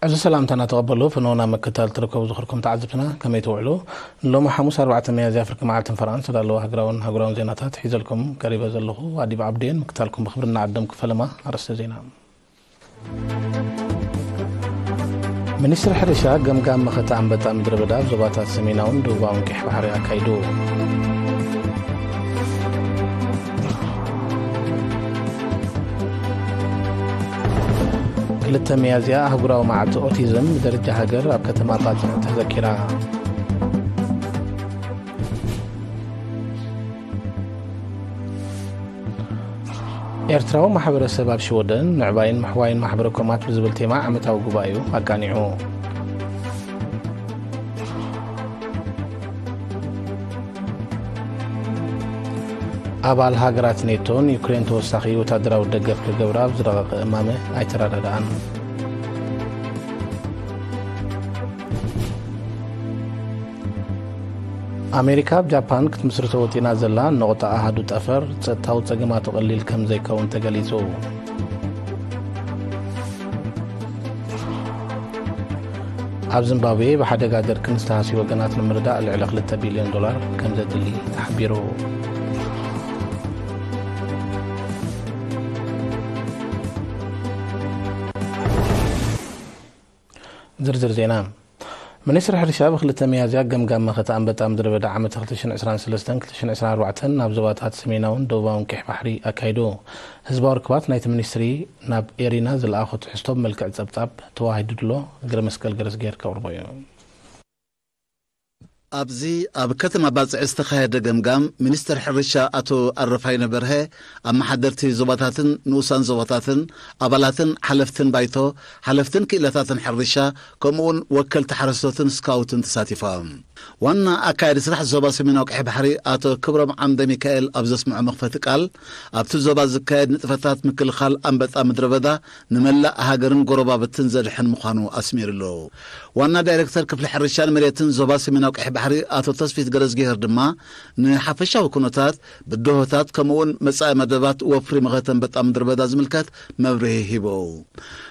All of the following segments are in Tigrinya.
እዚ ሰላምታና ተቐበሉ። ፍኖና ምክታል ትርከቡ ዝኽርኩም ተዓዘብትና ከመይ ትውዕሉ? ሎሚ ሓሙስ ኣርባዕተ ሚያዝያ ፍርቂ መዓልትን ፈርቓን ዝተዳለወ ሃገራውን ሃገራውን ዜናታት ሒዘልኩም ቀሪበ ዘለኹ ኣዲብ ዓብዴን። ምክታልኩም ብኽብሪ እናዓደምኩ ፈለማ ኣርእስተ ዜና። ሚኒስትሪ ሕርሻ ገምጋም መኸተ ኣንበጣ ምድረ በዳ ኣብ ዞባታት ሰሜናውን ደቡባውን ቀይሕ ባሕሪ ኣካይዱ። ክልተ ሚያዝያ ኣህጉራዊ መዓልቲ ኦቲዝም ብደረጃ ሃገር ኣብ ከተማ ባጽዕ ተዘኪራ። ኤርትራዊ ማሕበረሰብ ኣብ ሽወደን ምዕባይን ምሕዋይን ማሕበረ ኮማት ብዝብል ቴማ ዓመታዊ ጉባኤኡ ኣቃኒዑ። ኣባል ሃገራት ኔቶን ዩክሬን ተወሳኺ ወታደራዊ ደገፍ ክገብራ ኣብ ዝረቐቐ እማመ ኣይተረዳድኣን። ኣሜሪካ ኣብ ጃፓን ክትምስርቶ ወጢና ዘላ ነቑጣ ኣሃዱ ጠፈር ጸጥታዊ ጸገማቱ ቀሊል ከም ዘይከውን ተገሊጹ። ኣብ ዚምባብዌ ብሓደጋ ደርቅን ዝተሃስዩ ወገናት ንምርዳእ ልዕሊ ክልተ ቢልዮን ዶላር ከም ዘድሊ ተሓቢሩ። ዝርዝር ዜና። ሚኒስትሪ ሕርሻ ብክልተ ሚያዝያ ገምጋም መኸተ ኣንበጣ ምድረ በዳ ዓመተ ክልተ ሽሕን ዕስራን ሰለስተን ክልተ ሽሕን ዕስራን ኣርባዕተን ናብ ዞባታት ሰሜናውን ደቡባውን ቀይሕ ባሕሪ ኣካይዱ። ህዝባዊ ርክባት ናይቲ ሚኒስትሪ ናብ ኤሪና ዝለኣኾ ትሕዝቶ ብመልክዕ ጸብጻብ ተዋሂዱ ድሎ። እግረ መስቀል ገረዝጌር ከቕርቦ እዩ። ኣብዚ ኣብ ከተማ ባጽዕ ዝተኻየደ ገምጋም፣ ሚኒስትር ሕርሻ ኣቶ ኣረፋይነ በርሀ፣ ኣመሓደርቲ ዞባታትን ንኡሳን ዞባታትን፣ ኣባላትን ሓለፍትን ባይቶ፣ ሓለፍትን ክኢላታትን ሕርሻ፣ ከምኡውን ወከልቲ ሓረስቶትን ስካውትን ተሳቲፎም። ዋና ኣካያዲ ስራሕ ዞባ ሰሜናዊ ቀይሕ ባሕሪ ኣቶ ክብሮም ዓምደ ሚካኤል ኣብ ዘስምዖ መኽፈቲ ቃል፣ ኣብቲ ዞባ ዝካየድ ንጥፈታት ምክልኻል ኣንበጣ ምድረ በዳ ንመላእ ሃገርን ጎረባብትን ዘድሕን ምዃኑ ኣስሚሩሉ። ዋና ዳይሬክተር ክፍሊ ሕርሻን መሬትን ዞባ ሰሜናዊ ቀይሕ ባሕሪ ኣቶ ተስፊት ገረዝጊሄር ድማ ንሓፈሻዊ ኩነታት፣ ብድሆታት ከምኡውን መጻኢ መደባት ወፍሪ መኸተ ኣንበጣ ምድረ በዳ ዝምልከት መብርሂ ሂቡ።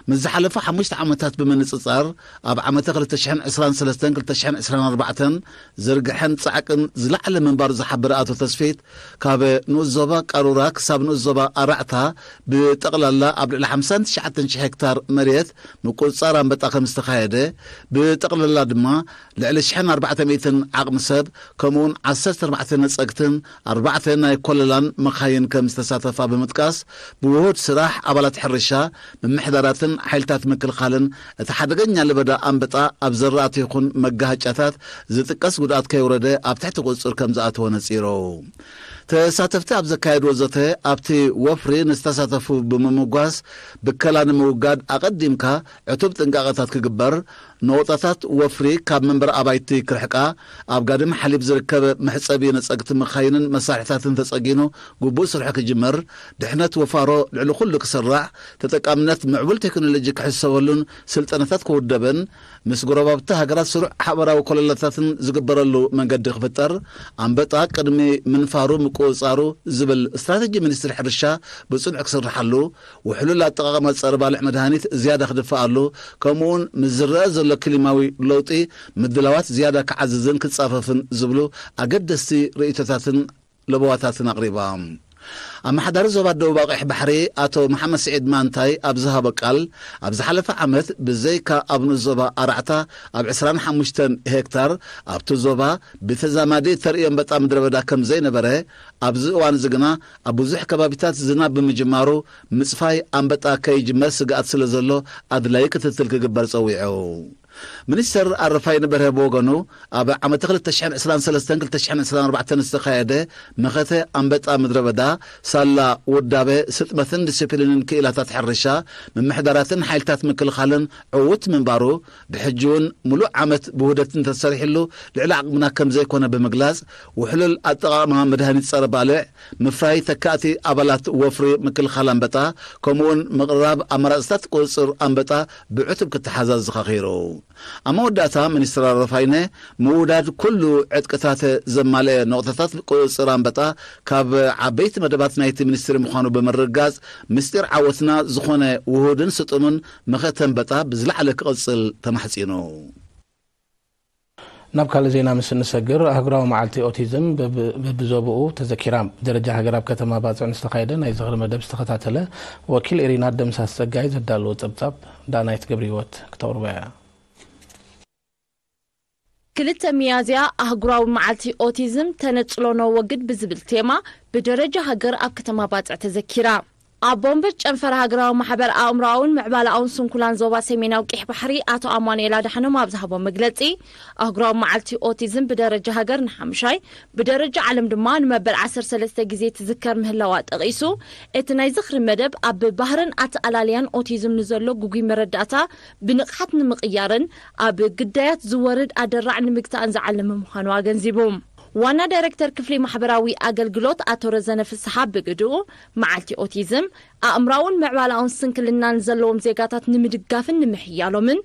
ምስ ዝሓለፉ ሓሙሽተ ዓመታት ብምንጽጻር፣ ኣብ ዓመተ ክልተ ሽሕን ዕስራን ሰለስተን ክልተ ሽሕን ዕስራን ኣርባዕተን ዝርግሐን ጻዕቅን ዝለዓለ ምንባሩ ዝሓበረ ኣቶ ተስፊት፣ ካብ ንኡስ ዞባ ቃሩራ ክሳብ ንኡስ ዞባ ኣራዕታ ብጠቕላላ ኣብ ልዕሊ ሓምሳን ትሽዓተን ሽሕ ሄክታር መሬት ምቁጽጻር ኣንበጣ ከም ዝተኻየደ፣ ብጠቕላላ ድማ ልዕሊ ሽሕን ኣርባዕተ ሚእትን ዓቕሚ ሰብ፣ ከምኡውን ዓሰርተ ኣርባዕተ ነጸግትን ኣርባዕተ ናይ ኮለላን መኻይን ከም ዝተሳተፋ ብምጥቃስ፣ ብውሁድ ስራሕ ኣባላት ሕርሻ፣ ምምሕዳራትን ሓይልታት ምክልኻልን እቲ ሓደገኛ ለበዳ ኣንበጣ ኣብ ዘራእቲ ይኹን መጋሃጫታት ዝጥቀስ ጉድኣት ከይወረደ ኣብ ትሕቲ ቁጽጽር ከም ዝኣተወ ነጺሩ። ተሳተፍቲ ኣብ ዘካየድዎ ዘተ፣ ኣብቲ ወፍሪ ንዝተሳተፉ ብምምጓስ፣ ብከላ ንምውጋድ ኣቐዲምካ ዕቱብ ጥንቃቐታት ክግበር፣ ነቑጣታት ወፍሪ ካብ መንበሪ ኣባይቲ ክርሕቃ፣ ኣብ ጋድም ሓሊብ ዝርከብ መሕጸቢ ነጸግቲ መኻይንን መሳርሒታትን ተጸጊኑ ግቡእ ስርሑ ክጅመር፣ ድሕነት ወፋሮ ልዕሊ ኩሉ ክስራዕ፣ ተጠቃምነት ምዕቡል ቴክኖሎጂ ክሕሰበሉን ስልጠናታት ክውደብን፣ ምስ ጎረባብቲ ሃገራት ስሩዕ ሓበራዊ ኮለላታትን ዝግበረሉ መንገዲ ክፍጠር፣ ኣንበጣ ቅድሚ ምንፋሩ ምቁጽጻሩ ዝብል ስትራተጂ ሚኒስትሪ ሕርሻ ብጽኑዕ ክስርሓሉ፣ ውሕሉል ኣጠቓቕማ ጸረ ባልዕ መድሃኒት ዝያዳ ክድፍኣሉ፣ ከምኡውን ምስ ዝረኣ ዘሎ ክሊማዊ ለውጢ ምድላዋት ዝያዳ ክዓዝዝን ክጻፈፍን ዝብሉ ኣገደስቲ ርእይቶታትን ለበዋታትን ኣቕሪባ። ኣመሓዳሪ ዞባ ደቡብ ቀይሕ ባሕሪ ኣቶ መሓመድ ስዒድ ማንታይ ኣብ ዝሃቦ ቃል፣ ኣብ ዝሓለፈ ዓመት ብዘይካ ኣብ ንኡስ ዞባ ኣራዕታ ኣብ ዕስራን ሓሙሽተን ሄክታር ኣብቲ ዞባ ብተዛማዲ ተርእዮ ኣንበጣ ምድረ በዳ ከም ዘይነበረ፣ ኣብዚ እዋን እዚ ግና ኣብ ብዙሕ ከባቢታት ዝናብ ብምጅማሩ፣ ምጽፋይ ኣንበጣ ከይጅመር ስግኣት ስለ ዘሎ ኣድላዪ ክትትል ክግበር ጸዊዑ። ሚኒስተር ኣረፋይነ በርሀ ብወገኑ፣ ኣብ ዓመተ ክልተ ሽሕን ዕስራን ሰለስተን ክልተ ሽሕን ዕስራን ኣርባዕተን ዝተኻየደ መኸተ ኣንበጣ ምድረ በዳ፣ ሳላ ውዳበ፣ ስጥመትን ዲሲፕሊንን ክኢላታት ሕርሻ፣ ምምሕዳራትን ሓይልታት ምክልኻልን ዕዉት ምንባሩ፣ ብሕጂ እውን ምሉእ ዓመት ብውህደት እንተተሰሪሕሉ ልዕሊ ዓቕምና ከም ዘይኮነ ብምግላጽ፣ ውሕሉል ኣጠቓቕማ መድሃኒት ጸረ ባልዕ፣ ምፍራይ ተካእቲ ኣባላት ወፍሪ ምክልኻል ኣንበጣ፣ ከምኡውን ምቕራብ ኣማራጽታት ቁጽጽር ኣንበጣ ብዕቱብ ክተሓዛዝ ዘኻኺሩ። ኣብ መወዳእታ፣ ሚኒስትር ኣረፋይነ፣ ምውዳድ ኩሉ ዕጥቅታት ዘማልአ ነቑጣታት ቁጽጽር ኣንበጣ ካብ ዓበይቲ መደባት ናይቲ ሚኒስትሪ ምዃኑ ብምርግጋጽ፣ ምስጢር ዓወትና ዝኾነ ውሁድን ስጡምን መኸተ ኣንበጣ ብዝለዓለ ክቕጽል ተማሕጺኑ። ናብ ካልእ ዜና ምስ እንሰግር፣ ኣህጉራዊ መዓልቲ ኦቲዝም በብ-፣ በብዞባኡ ተዘኪራ። ብደረጃ ሃገር ኣብ ከተማ ባጽዕ ንዝተኻየደ ናይ ዝኽሪ መደብ ዝተኸታተለ ወኪል ኤሪና ደምሳስ ጸጋይ ዘዳለዎ ጸብጻብ ዳናይት ገብረህይወት ክተቕርቦ እያ። ክልተ ሚያዝያ ኣህጉራዊ መዓልቲ ኦቲዝም ተነጽሎ ነወግድ ብዝብል ቴማ ብደረጃ ሃገር ኣብ ከተማ ባጽዕ ተዘኪራ። ኣብ ወንበር ጨንፈር ሃገራዊ ማሕበር ኣእምሮኣውን ምዕባለኣውን ስንኩላን ዞባ ሰሜናዊ ቀይሕ ባሕሪ ኣቶ ኣማኑኤል ኣድሓኖም ኣብ ዝሃቦ መግለጺ፣ ኣህጉራዊ መዓልቲ ኦቲዝም ብደረጃ ሃገር ንሓምሻይ፣ ብደረጃ ዓለም ድማ ንመበል ዓሰርተ ሰለስተ ግዜ ትዝከር ምህላዋ ጠቒሱ፣ እቲ ናይ ዝኽሪ መደብ ኣብ ባህርን ኣተኣላልያን ኦቲዝም ንዘሎ ግጉይ መረዳእታ ብንቕሓት ንምቕያርን ኣብ ግዳያት ዝወርድ ኣደራዕ ንምግታእን ዝዓለመ ምዃኑ ኣገንዚቡ። ዋና ዳይሬክተር ክፍሊ ማሕበራዊ ኣገልግሎት ኣቶ ረዘነ ፍስሓ ብግድኡ፣ መዓልቲ ኦቲዝም ኣእምራውን ምዕባላውን ስንክልናን ዘለዎም ዜጋታት ንምድጋፍን ንምሕያሎምን፣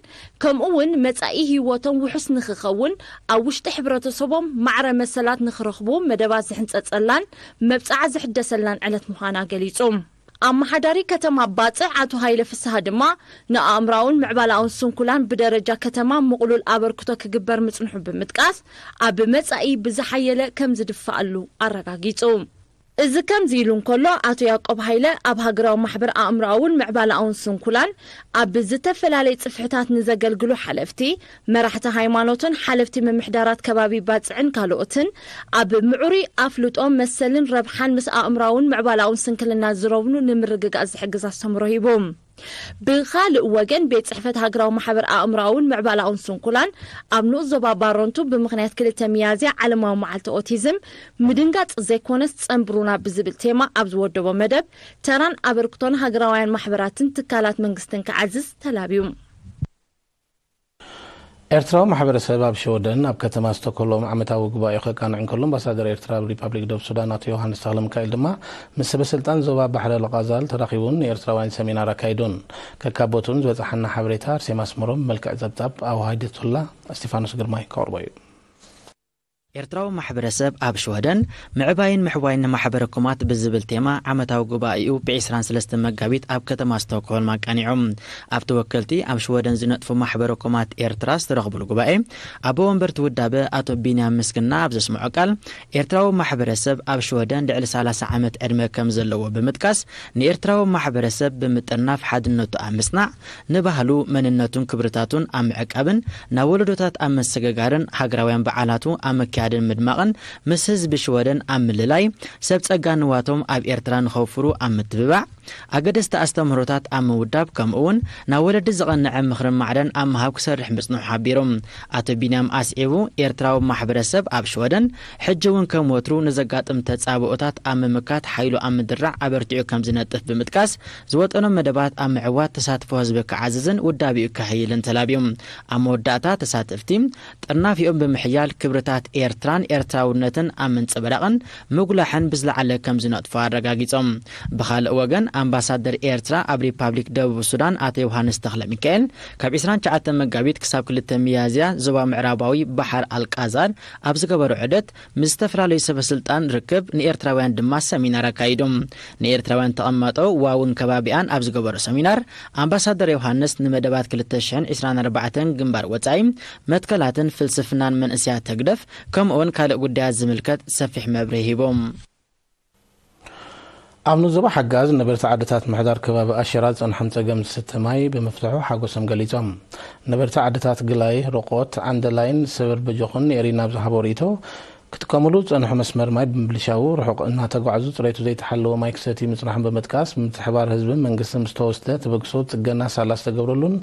ከምኡ እውን መጻኢ ህይወቶም ውሑስ ንኽኸውን፣ ኣብ ውሽጢ ሕብረተሰቦም ማዕረ መሰላት ንኽረኽቡ መደባት ዝሕንጸጸላን መብጽዓ ዝሕደሰላን ዕለት ምዃና ገሊጹ። ኣመሓዳሪ ከተማ ባጽዕ ኣቶ ሃይለ ፍስሃ ድማ፣ ንኣእምራውን ምዕባላውን ስንኩላን ብደረጃ ከተማ ምቕሉል ኣበርክቶ ክግበር ምጽንሑ ብምጥቃስ፣ ኣብ መጻኢ ብዝሓየለ ከም ዝድፋኣሉ ኣረጋጊጹ። እዚ ከምዚ ኢሉ እንከሎ፣ ኣቶ ያዕቆብ ሃይለ ኣብ ሃገራዊ ማሕበር ኣእምሮኣውን ምዕባለኣውን ስንኩላን ኣብ ዝተፈላለየ ጽፍሕታት ንዘገልግሉ ሓለፍቲ፣ መራሕቲ ሃይማኖትን ሓለፍቲ ምምሕዳራት ከባቢ ባጽዕን ካልኦትን ኣብ ምዕሩይ ኣፍልጦ፣ መሰልን ረብሓን ምስ ኣእምሮኣውን ምዕባለኣውን ስንክልና ዝረብኑ ንምርግጋእ ዝሕግዝ ኣስተምህሮ ሂቡ። ብኻልእ ወገን፣ ቤት ጽሕፈት ሃገራዊ ማሕበር ኣእምሮኣውን ምዕባለኣውን ስንኩላን ኣብ ንኡስ ዞባ ባረንቱ ብምኽንያት ክልተ ሚያዝያ ዓለማዊ መዓልቲ ኦቲዝም ምድንጋጽ ዘይኮነስ ጸንብሩና ብዝብል ቴማ ኣብ ዝወደቦ መደብ፣ ተራን ኣበርክቶን ሃገራውያን ማሕበራትን ትካላት መንግስትን ክዓዝዝ ተላብዩ። ኤርትራዊ ማሕበረሰብ ኣብ ሽወደን ኣብ ከተማ ስቶክሆልም ዓመታዊ ጉባኤኡ ከቃንዕ እንከሎ፣ ኣምባሳደር ኤርትራ ኣብ ሪፓብሊክ ደቡብ ሱዳን ኣቶ ዮሃንስ ተኽለሚካኤል ድማ ምስ ሰበ ስልጣን ዞባ ባሕረ ኣልቃዛል ተራኺቡን ንኤርትራውያን ሰሚናር ኣካይዱን። ከካብ ቦትኡን ዝበጽሓና ሓበሬታ ኣርሴማ ኣስመሮም ብመልክዕ ጸብጻብ ኣወሃሂዳቶላ፣ እስጢፋኖስ ግርማይ ከቕርቦ እዩ። ኤርትራዊ ማሕበረሰብ ኣብ ሽወደን ምዕባይን ምሕዋይን ንማሕበረኮማት ብዝብል ቴማ ዓመታዊ ጉባኤኡ ብ ዕስራን ሰለስተን መጋቢት ኣብ ከተማ ስቶክሆልም ኣቃኒዑ። ኣብቲ ወከልቲ ኣብ ሽወደን ዝነጥፉ ማሕበረኮማት ኤርትራ ዝተረኽብሉ ጉባኤ፣ ኣቦ ወንበርቲ ውዳበ ኣቶ ቢንያም ምስግና ኣብ ዘስምዖ ቃል፣ ኤርትራዊ ማሕበረሰብ ኣብ ሽወደን ልዕሊ ሰላሳ ዓመት ዕድመ ከም ዘለዎ ብምጥቃስ፣ ንኤርትራዊ ማሕበረሰብ ብምጥርናፍ ሓድነቱ ኣብ ምጽናዕ፣ ንባህሉ፣ መንነቱን ክብርታቱን ኣብ ምዕቃብን ናብ ወለዶታት ኣብ ምስግጋርን ሃገራውያን በዓላቱ ኣብ ምክያድን ምድማቕን፣ ምስ ህዝቢ ሽወደን ኣብ ምልላይ፣ ሰብ ጸጋ ንዋቶም ኣብ ኤርትራ ንኸውፍሩ ኣብ ምትብባዕ፣ ኣገደስቲ ኣስተምህሮታት ኣብ ምውዳብ፣ ከምኡ'ውን ናብ ወለዲ ዝቐንዐ ምኽርን ማዕዳን ኣብ ምሃብ ክሰርሕ ምጽንሑ ሓቢሩ። ኣቶ ቢንያም ኣስዒቡ፣ ኤርትራዊ ማሕበረሰብ ኣብ ሽወደን ሕጂ እውን ከም ወትሩ ንዘጋጥም ተጻብኦታት ኣብ ምምካት ሓይሉ ኣብ ምድራዕ ኣበርቲዑ ከም ዝነጥፍ ብምጥቃስ፣ ዝወጠኖም መደባት ኣብ ምዕዋት ተሳትፎ ህዝቢ ክዓዝዝን ውዳቤኡ ከሕይልን ተላብዩ። ኣብ መወዳእታ ተሳተፍቲ ጥርናፊኦም ብምሕያል ክብርታት ኤርትራን ኤርትራውነትን ኣብ ምንጽብራቕን ምጉላሕን ብዝለዓለ ከም ዝነጥፉ ኣረጋጊጾም። ብኻልእ ወገን ኣምባሳደር ኤርትራ ኣብ ሪፓብሊክ ደቡብ ሱዳን ኣቶ ዮሃንስ ተኽለ ሚካኤል ካብ ዕስራን ትሽዓተን መጋቢት ክሳብ ክልተ ሚያዝያ ዞባ ምዕራባዊ ባሕር ኣልቃዛር ኣብ ዝገበሮ ዑደት ምስ ዝተፈላለዩ ሰበ ስልጣን ርክብ ንኤርትራውያን ድማ ሰሚናር ኣካይዱ። ንኤርትራውያን ተቐማጦ ዋውን ከባቢኣን ኣብ ዝገበሮ ሰሚናር ኣምባሳደር ዮሃንስ ንመደባት ክልተ ሽሕን ዕስራን ኣርባዕተን ግንባር ወጻኢ መትከላትን ፍልስፍናን መንእሰያት ህግደፍ ከምኡውን ካልእ ጉዳያት ዝምልከት ሰፊሕ መብርሂ ሂቦም። ኣብ ንዞባ ሓጋዝ ነበርቲ ዓድታት ምሕዳር ከባቢ ኣሸራ ዝጸንሖም ጸገም ዝስተ ማይ ብምፍትሑ ሓጎሶም ገሊጾም። ነበርቲ ዓድታት ግላይ፣ ሮቆት፣ ዓንደላይን ሰበር በጆኹን ንኤሪና ኣብ ዝሃቦ ርእይቶ፣ ክጥቀምሉ ዝጸንሑ መስመር ማይ ብምብልሻዉ ርሑቕ እናተጓዕዙ ጽሬቱ ዘይተሓለወ ማይ ክሰትዩ ምጽናሖም ብምጥቃስ፣ ብምትሕባር ህዝብን መንግስትን ዝተወስደ ተበግሶ ጽገና ሳላ ዝተገብረሉን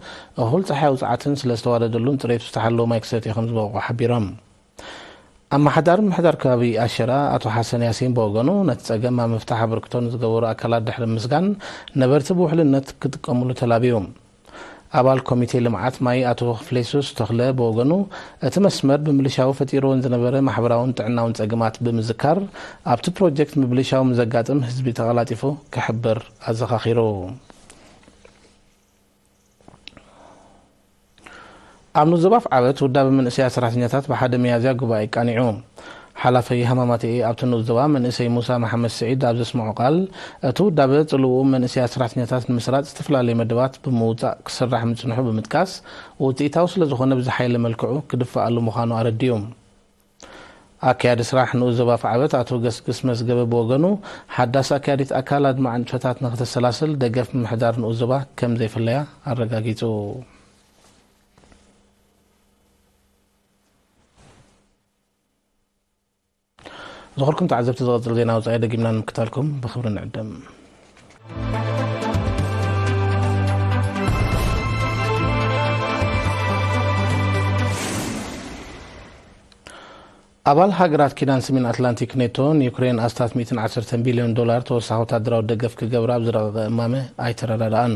እኹል ጸሓያዊ ጸዓትን ስለ ዝተዋደደሉን ጽሬቱ ዝተሓለወ ማይ ክሰትዩ ከም ዝበቕዑ ሓቢሮም። ኣመሓዳሪ ምምሕዳር ከባቢ ኣሸራ ኣቶ ሓሰን ያሲን ብወገኑ፣ ነቲ ጸገም ኣብ ምፍታሕ ኣበርክቶ ንዝገበሩ ኣካላት ድሕሪ ምስጋን፣ ነበርቲ ብውሕልነት ክጥቀምሉ ተላብዩ። ኣባል ኮሚቴ ልምዓት ማይ ኣቶ ክፍሌሱስ ተኽለ ብወገኑ፣ እቲ መስመር ብምልሻው ፈጢርዎ ንዝነበረ ማሕበራውን ጥዕናውን ጸገማት ብምዝካር፣ ኣብቲ ፕሮጀክት ምብልሻው ንዘጋጥም ህዝቢ ተቐላጢፉ ክሕብር ኣዘኻኺሩ። ኣብ ንኡስ ዞባ ኣፍዓበት ውዳበ መንእሰያት ሰራሕተኛታት ብሓደ ሚያዝያ ጉባኤ ኣቃኒዑ። ሓላፊ ሃማማተኤ ኣብቲ ንኡስ ዞባ መንእሰይ ሙሳ መሓመድ ስዒድ ኣብ ዘስምዖ ቃል፣ እቲ ውዳበ ጽልውኡ መንእሰያት ሰራሕተኛታት ንምስራጽ ዝተፈላለየ መደባት ብምውጻእ ክስራሕ ምጽንሑ ብምጥቃስ፣ ውጽኢታዊ ስለ ዝኾነ ብዝሓየለ መልክዑ ክድፋኣሉ ምዃኑ ኣረዲኡ። ኣካያዲ ስራሕ ንኡስ ዞባ ኣፍዓበት ኣቶ ገስግስ መዝገበ ብወገኑ፣ ሓዳስ ኣካያዲት ኣካል ኣድማዒ ንጥፈታት ንክተሰላስል ደገፍ ምምሕዳር ንኡስ ዞባ ከም ዘይፍለያ ኣረጋጊጹ። ዝኸበርኩም ተዓዘብቲ፣ ዝቐጽል ዜና ወጻኢ ደጊምና ንምክታልኩም ብኽብሪ ንዕድም። ኣባል ሃገራት ኪዳን ሰሜን ኣትላንቲክ ኔቶ ንዩክሬን ኣስታት ሚእትን ዓሰርተን ቢልዮን ዶላር ተወሳኺ ወታደራዊ ደገፍ ክገብራ ኣብ ዝረቐቐ እማመ ኣይተረዳድኣን።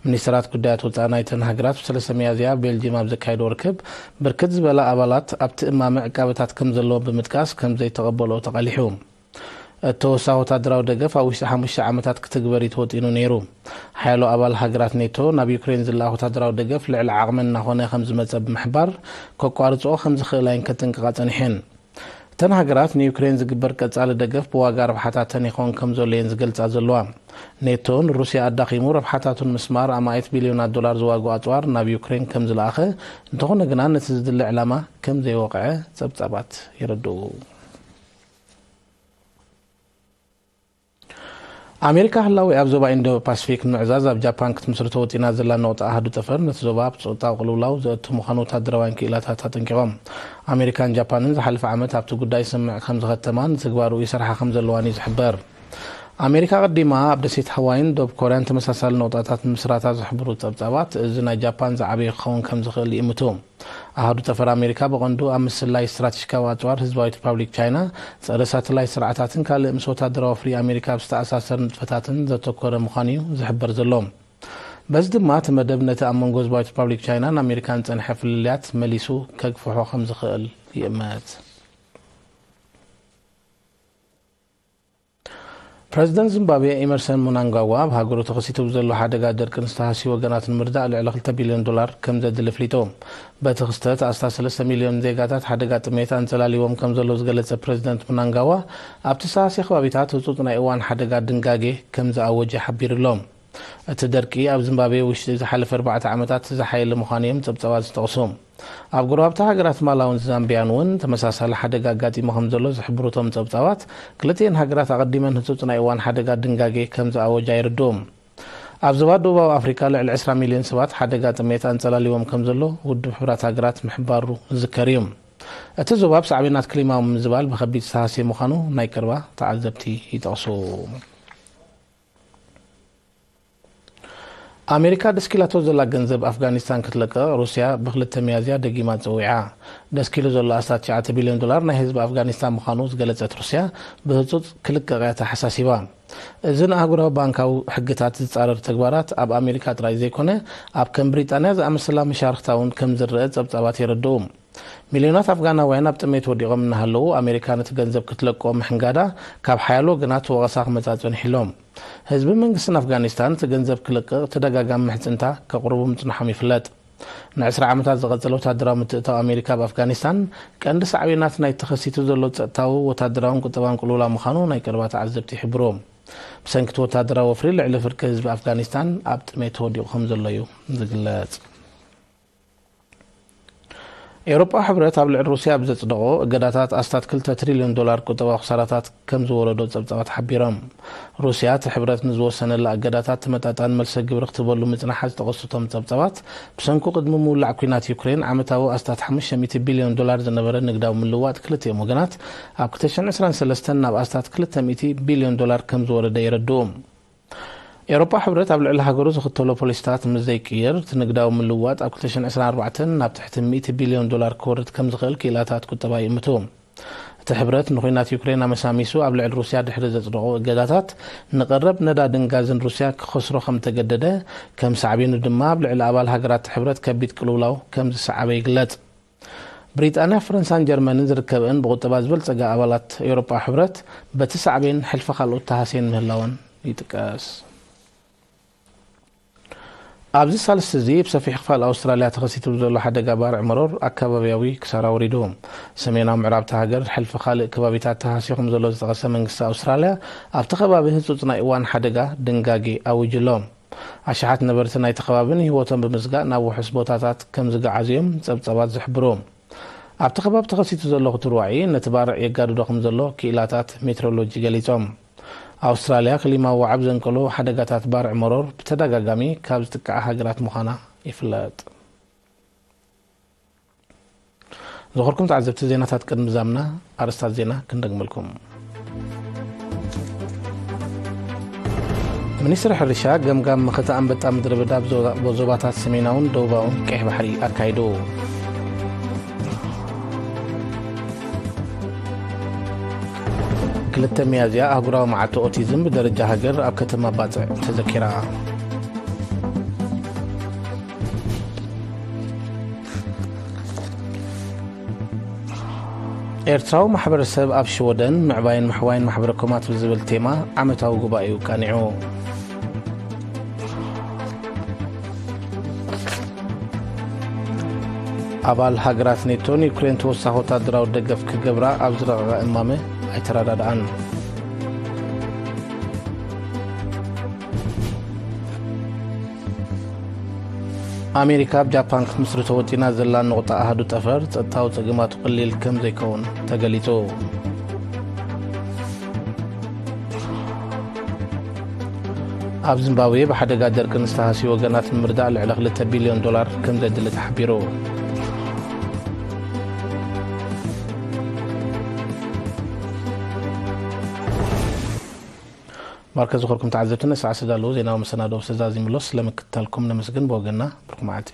ሚኒስተራት ጉዳያት ወጻኢ ናይተን ሃገራት ብሰለስተ ሚያዝያ ኣብ ቤልጂየም ኣብ ዘካየድዎ ርክብ፣ ብርክት ዝበላ ኣባላት ኣብቲ እማመ ዕቃበታት ከም ዘለዎም ብምጥቃስ ከም ዘይተቐበልኦ ተቓሊሑ። እቲ ተወሳኺ ወታደራዊ ደገፍ ኣብ ውሽጢ ሓሙሽተ ዓመታት ክትግበር እዩ ተወጢኑ ነይሩ። ሓያሎ ኣባል ሃገራት ኔቶ ናብ ዩክሬን ዝለኣኽ ወታደራዊ ደገፍ ልዕሊ ዓቕመን እናኾነ ከም ዝመጸ ብምሕባር፣ ከቋርጽኦ ከም ዝኽእላ እየን ከጥንቅቓ ጸኒሐን። እተን ሃገራት ንዩክሬን ዝግበር ቀጻሊ ደገፍ ብዋጋ ረብሓታተን ይኸውን ከም ዘሎ እየን ዝገልጻ ዘለዋ። ኔቶ ንሩስያ ኣዳኺሙ ረብሓታቱ ንምስማር ኣማኢት ቢልዮናት ዶላር ዝዋግኡ ኣጽዋር ናብ ዩክሬን ከም ዝለኣኸ፣ እንተኾነ ግና ነቲ ዝድለ ዕላማ ከም ዘይወቕዐ ጸብጻባት የረድኡ። ኣሜሪካ ህላዌ ኣብ ዞባ ኢንዶ ፓሲፊክ ንምዕዛዝ ኣብ ጃፓን ክትምስርቶ ወጢና ዘላ ነቑጣ ኣሃዱ ጠፈር ነቲ ዞባ ኣብ ጸጥታዊ ቅልውላው ዘእቱ ምዃኑ ወታደራውያን ክኢላታት ኣጠንቂቖም። ኣሜሪካን ጃፓንን ዝሓለፈ ዓመት ኣብቲ ጉዳይ ስምምዕ ከም ዝኸተማን ንትግባርኡ ይሰርሓ ከም ዘለዋን እዩ ዝሕበር። ኣሜሪካ ኣቐዲማ ኣብ ደሴት ሃዋይን ደቡብ ኮርያን ተመሳሳሊ ነቑጣታት ምምስራታ ዝሕብሩ ጸብጻባት፣ እዚ ናይ ጃፓን ዝዓበየ ክኸውን ከም ዝኽእል ይእምቱ። ኣሃዱ ጠፈር ኣሜሪካ ብቐንዱ ኣብ ምስላይ ስትራቴጂካዊ ኣጽዋር ህዝባዊት ሪፓብሊክ ቻይና፣ ጸረ ሳተላይት ስርዓታትን ካልእ ምስ ወታደራዊ ፍሪ ኣሜሪካ ኣብ ዝተኣሳሰር ንጥፈታትን ዘተኮረ ምዃኑ እዩ ዝሕበር ዘሎ። በዚ ድማ እቲ መደብ ነቲ ኣብ መንጎ ህዝባዊት ሪፓብሊክ ቻይናን ኣሜሪካን ዝጸንሐ ፍልልያት መሊሱ ከግፍሖ ከም ዝኽእል ይእመት። ፕረዚደንት ዚምባብዌ ኢመርሰን ሙናንጋዋ ኣብ ሃገሩ ተኸሲቱ ብዘሎ ሓደጋ ደርቅን ዝተሃስዩ ወገናት ንምርዳእ ልዕሊ ክልተ ቢልዮን ዶላር ከም ዘድሊ ኣፍሊጡ። በቲ ክስተት ኣስታት ሰለስተ ሚልዮን ዜጋታት ሓደጋ ጥሜት ኣንጸላልይዎም ከም ዘሎ ዝገለጸ ፕረዚደንት ሙናንጋዋ፣ ኣብቲ ዝተሃስየ ከባቢታት ህጹጽ ናይ እዋን ሓደጋ ድንጋጌ ከም ዝኣወጀ ሓቢሩ ኣሎ። እቲ ደርቂ ኣብ ዚምባብዌ ውሽጢ ዝሓለፈ ኣርባዕተ ዓመታት ዝሓየለ ምዃኑ እዮም ጸብጻባት ዝጠቕሱ። ኣብ ጎረባብቲ ሃገራት ማላውን ዛምቢያን እውን ተመሳሳሊ ሓደጋ ኣጋጢሙ ከም ዘሎ ዝሕብሩ እቶም ጸብጻባት፣ ክልቲኤን ሃገራት ኣቐዲመን ህጹጽ ናይ እዋን ሓደጋ ድንጋጌ ከም ዝኣወጃ የርድኡ። ኣብ ዞባ ደቡባዊ ኣፍሪካ ልዕሊ ዕስራ ሚልዮን ሰባት ሓደጋ ጥሜት ኣንጸላልይዎም ከም ዘሎ ውድብ ሕቡራት ሃገራት ምሕባሩ ዝዝከር እዩ። እቲ ዞባ ብሳዕቤናት ክሊማዊ ምምዝባል ብኸቢድ ዝተሃስየ ምዃኑ ናይ ቀረባ ተዓዘብቲ ይጠቕሱ። ኣሜሪካ ደስኪላቶ ዘላ ገንዘብ ኣፍጋኒስታን ክትለቅቕ ሩስያ ብክልተ ሚያዝያ ደጊማ ጸዊዓ። ደስኪሉ ዘሎ ኣስታት ትሽዓተ ቢልዮን ዶላር ናይ ህዝቢ ኣፍጋኒስታን ምዃኑ ዝገለጸት ሩስያ፣ ብህጹጽ ክልቀቕ እያ ተሓሳሲባ። እዚ ንኣህጉራዊ ባንካዊ ሕግታት ዝጻረር ተግባራት ኣብ ኣሜሪካ ጥራይ ዘይኮነ፣ ኣብ ከም ብሪጣንያ ዝኣመሰላ መሻርኽታ እውን ከም ዝረአ ጸብጻባት የረድኡ። ሚልዮናት ኣፍጋናውያን ኣብ ጥሜት ወዲቖም እናሃለዉ፣ ኣሜሪካ ነቲ ገንዘብ ክትለቅቆ ምሕንጋዳ ካብ ሓያሎ ወገናት ወቐሳ ክመጻ ጸኒሑ ኣሎ። ህዝብን መንግስትን ኣፍጋኒስታን እቲ ገንዘብ ክልቅቕ ተደጋጋሚ ምሕጽንታ ከቕርቡ ምጽንሖም ይፍለጥ። ንዕስራ ዓመታት ዝቐጸለ ወታደራዊ ምትእታው ኣሜሪካ ኣብ ኣፍጋኒስታን፣ ቀንዲ ሳዕቤናት ናይ ተኸሲቱ ዘሎ ጸጥታዊ፣ ወታደራውን ቁጠባውን ቅልውላው ምዃኑ ናይ ቀረባ ተዓዘብቲ ይሕብሩ። ብሰንኪ እቲ ወታደራዊ ወፍሪ ልዕሊ ፍርቂ ህዝቢ ኣፍጋኒስታን ኣብ ጥሜት ተወዲቑ ከም ዘሎ እዩ ዝግለጽ። ኤውሮጳዊ ሕብረት ኣብ ልዕሊ ሩስያ ኣብ ዘጽደቖ እገዳታት ኣስታት ክልተ ትሪልዮን ዶላር ቁጠባዊ ክሳራታት ከም ዝወረዶ ጸብጻባት ሓቢሮም። ሩስያ እቲ ሕብረት ንዝወሰነላ እገዳታት ተመጣጣኒ መልሰ ግብሪ ክትህበሉ ምጽናሓ ዝጠቐሱ እቶም ጸብጻባት፣ ብሰንኩ ቅድሚ ምውላዕ ኲናት ዩክሬን ዓመታዊ ኣስታት ሓሙሽተ ሚእቲ ቢልዮን ዶላር ዝነበረ ንግዳዊ ምልዋጥ ክልቲኦም ወገናት ኣብ ክልተ ሽሕን ዕስራን ሰለስተን ናብ ኣስታት ክልተ ሚእቲ ቢልዮን ዶላር ከም ዝወረደ የረድኡ። ኤውሮጳ ሕብረት ኣብ ልዕሊ ሃገሩ ዝኽተሎ ፖሊሲታት ምስ ዘይቅየር፣ እቲ ንግዳዊ ምልውዋጥ ኣብ ክልተ ሽሕን ዕስራን ኣርባዕተን ናብ ትሕቲ ሚእቲ ቢልዮን ዶላር ክወርድ ከም ዝኽእል ክኢላታት ቁጠባ ይእምቱ። እቲ ሕብረት ንኹናት ዩክሬን ኣመሳሚሱ ኣብ ልዕሊ ሩስያ ድሕሪ ዘጽደቖ እገዳታት፣ ንቐረብ ነዳድን ጋዝን ሩስያ ክኸስሮ ከም ተገደደ፣ ከም ሳዕቤኑ ድማ ኣብ ልዕሊ ኣባል ሃገራት ሕብረት ከቢድ ቅልውላው ከም ዝሰዓበ ይግለጽ። ብሪጣንያ፣ ፈረንሳን ጀርመንን ዝርከበን ብቁጠባ ዝበልጸጋ ኣባላት ኤውሮጳ ሕብረት፣ በቲ ሳዕቤን ሕልፊ ካልኦት ተሃስየን ምህላወን ይጥቀስ። ኣብዚ ሳልስቲ እዚ ብሰፊሕ ክፋል ኣውስትራልያ ተኸሲቱ ዘሎ ሓደጋ ባርዕ መሮር ኣከባቢያዊ ክሳራ ወሪዱ። ሰሜናዊ ምዕራብ እታ ሃገር ሕልፊ ካልእ ከባቢታት ተሃስዩ ከም ዘሎ ዝጠቐሰ መንግስቲ ኣውስትራልያ ኣብቲ ከባቢ ህጹጽ ናይ እዋን ሓደጋ ድንጋጌ ኣዊጁ ኣሎ። ኣሽሓት ነበርቲ ናይቲ ከባቢ ንህይወቶም ብምስጋእ ናብ ውሑስ ቦታታት ከም ዝገዓዙ እዮም ጸብጻባት ዝሕብሩ። ኣብቲ ከባቢ ተኸሲቱ ዘሎ ክትርዋዒ ነቲ ባርዕ የጋድዶ ከም ዘሎ ክኢላታት ሜትሮሎጂ ገሊጾም። ኣውስትራልያ ክሊማ ዋዕብ ዘንቀሎ ሓደጋታት ባርዕ መሮር ብተደጋጋሚ ካብ ዝጥቃዓ ሃገራት ምዃና ይፍለጥ። ዝኸርኩም ተዓዘብቲ ዜናታት ቅድሚ ዛምና ኣርስታት ዜና ክንደግመልኩም። ሚኒስትሪ ሕርሻ ገምጋም መኸተ ኣንበጣ ምድሪ በዳ ኣብ ዞባታት ሰሜናውን ደቡባውን ቀይሕ ባሕሪ ኣካይዱ። ክልተ ሚያዝያ ኣህጉራዊ መዓልቲ ኦቲዝም ብደረጃ ሃገር ኣብ ከተማ ባጽዕ ተዘኪራ። ኤርትራዊ ማሕበረሰብ ኣብ ሽወደን ምዕባይን ምሕዋይን ማሕበረ ኮማት ብዝብል ቴማ ዓመታዊ ጉባኤኡ ቃኒዑ። ኣባል ሃገራት ኔቶ ንዩክሬን ተወሳኺ ወታደራዊ ደገፍ ክገብራ ኣብ ዝረቐቐ እማመ ኣይተረዳድኣን። ኣሜሪካ ኣብ ጃፓን ክትምስርቶ ወጢና ዘላ ንቑጣ ኣሃዱ ጠፈር ጸጥታዊ ጸገማቱ ቀሊል ከም ዘይከውን ተገሊጹ። ኣብ ዚምባብዌ ብሓደጋ ደርቂ ንዝተሃስዩ ወገናት ንምርዳእ ልዕሊ ክልተ ቢልዮን ዶላር ከም ዘድሊ ተሓቢሩ። ማርከ ዝኸርኩም ተዓዘብቲ ነሰዓ ዝተዳለዉ ዜናዊ መሰናዶ ተዛዚሙሎ ስለምክትታልኩም ነመስግን ብወገንና ብርኩ መዓልቲ።